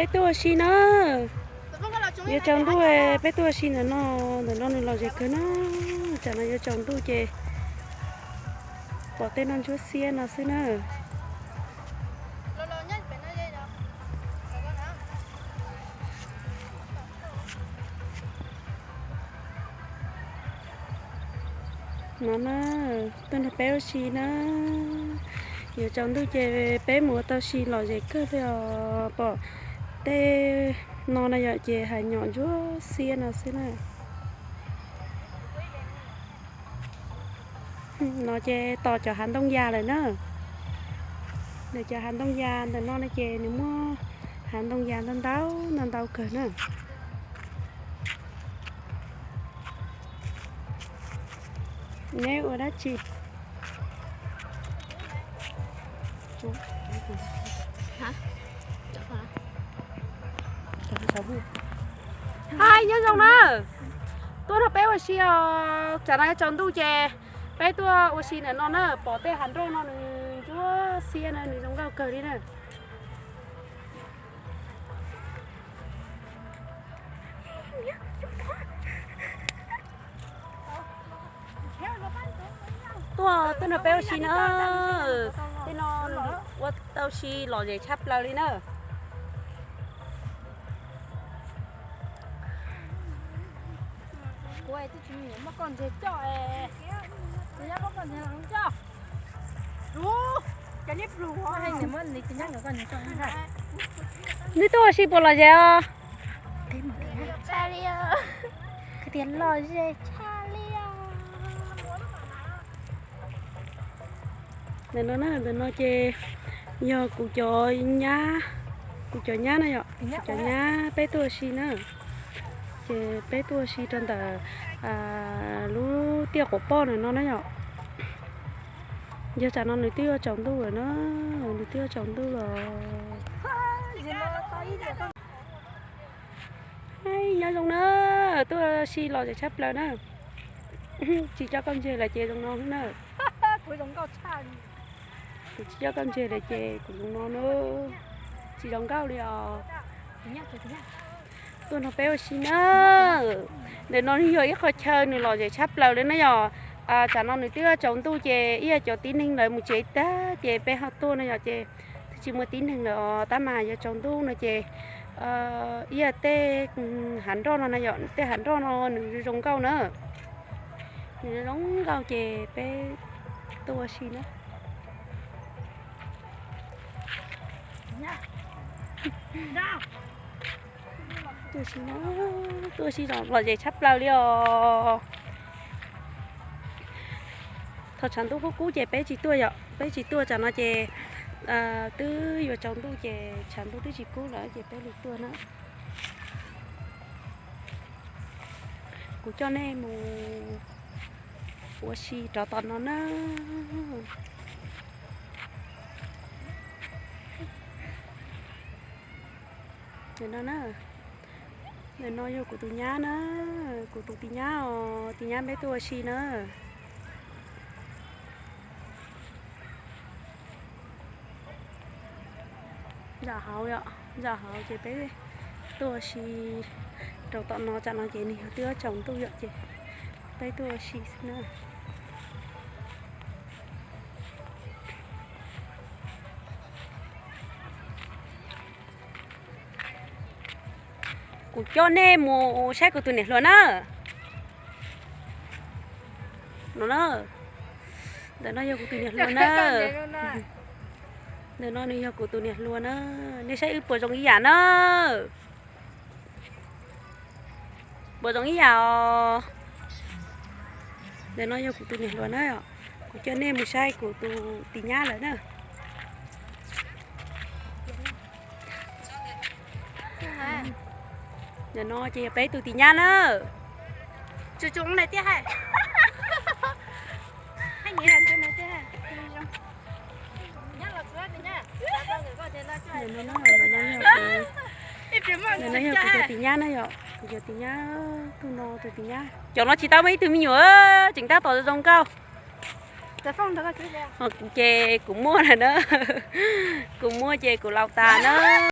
Peb tuaj ua si na. Yuav tsaus ntuj, peb tuaj ua si ntawm no, ntawm no nws lom zem kawg na. Tsam no yuav tsaus ntuj ces pom tej no ntsuab xiab no xwb na. No na, tuaj nrog peb ua si na. Yuav tsaus ntuj ces peb mus ua tau si lom zem kawg li os. Pom tej no na yom, ces hav nyom ntsuab xiab no xwb na. No ces tos cov hav ntoo yas lawm na. Nws cov hav ntoo yas ntawm no no ces nws muaj hav ntoo yas ntau ntau ntau ntau kawg na. Neb ua dab tsi? Hais nyob zoo na, tuaj nrog peb ua si os. Tsam no tsaus ntuj ces peb tuaj ua si ntawm no na. Pom tej hav nroj no nws ntsuab xiab na, nws zoo nkauj kawg li na. Tuaj, tuaj nrog peb ua si na. Tej no ua tau si lom zem tshaj plaws li na. Neb tuaj ua si puas lom zem os? Tias lom zem tshaj li os. Ntawm no na, ntawm no ces yog kuv cov nyab, kuv cov nyab na yom, kuv cov nyab peb tuaj ua si na. Ces peb tuaj ua si rau ntawm lub tiaj quav poj ntawm no na yom. Yog tsam no nws twb yuav tsaus ntuj lawm na, nws twb yuav tsaus ntuj lawm. Nyob zoo na, tuaj ua si lom zem tshaj plaws na. Tsis coj koj ntseg lawm ces zoo no na. Kuv tsis coj koj ntseg lawm ces kuv zoo no na. Tsis zoo nkauj li os. Tuaj nrog peb ua si na. Ntawm no yog ib qho chaw nws lom zem tshaj plaws li na yom. Tsam no nws twb tsaus ntuj ces ib yam cov tib neeg lawv mus tsev tag ces peb ho tuaj no yom ces twb tsis muaj tib neeg lawm os. Tab mas yuav tsaus ntuj no ces ib yam tej hav nroj no na yom, tej hav nroj no nws zoo nkauj na. Nws zoo nkauj ces peb tuaj ua si na. Tuaj ua si na, tuaj ua si lom zem tshaj plaws li os. Thaum tshav ntuj kub kub ces peb tsis tuaj yom, peb tsis tuaj tsam no ces twb yuav tsaus ntuj ces tshav ntuj twb tsis kub lawm ces peb li tuaj na. Kuv coj nej mus ua si rov tom no na. Ntawm no na, ntawm no yog kuv tus nyab na, kuv tus tis nyab os, tis nyab peb tuaj ua si na. Zam hauv yom, zam hauv ces peb tuaj ua si rau tom no, tsam no ces nws yog twb tsaus ntuj yom ces peb tuaj ua si xwb na. Kuv coj nej mus saib kuv tus niam hluas na. No na, ntawm no yog kuv tus niam hluas na. Ntawm no nws yog kuv tus niam hluas na. Nej saib wb puas zoo ib yam na? Puas zoo ib yam os? Ntawm no yog kuv tus niam hluas na. Kuv coj nej mus saib kuv tus tis nyab lawm na. Ntawm no ces yog peb tus tis nyab na. Ntawm no yog kuv cov tis nyab na yom, kuv cov tis nyab, tus no tus tis nyab. Cov no tsis tau muaj ib tug me nyuam, tseem tab tom zoo nkauj. Ces kuv muaj lawm na, kuv muaj ces kuv laus tas na.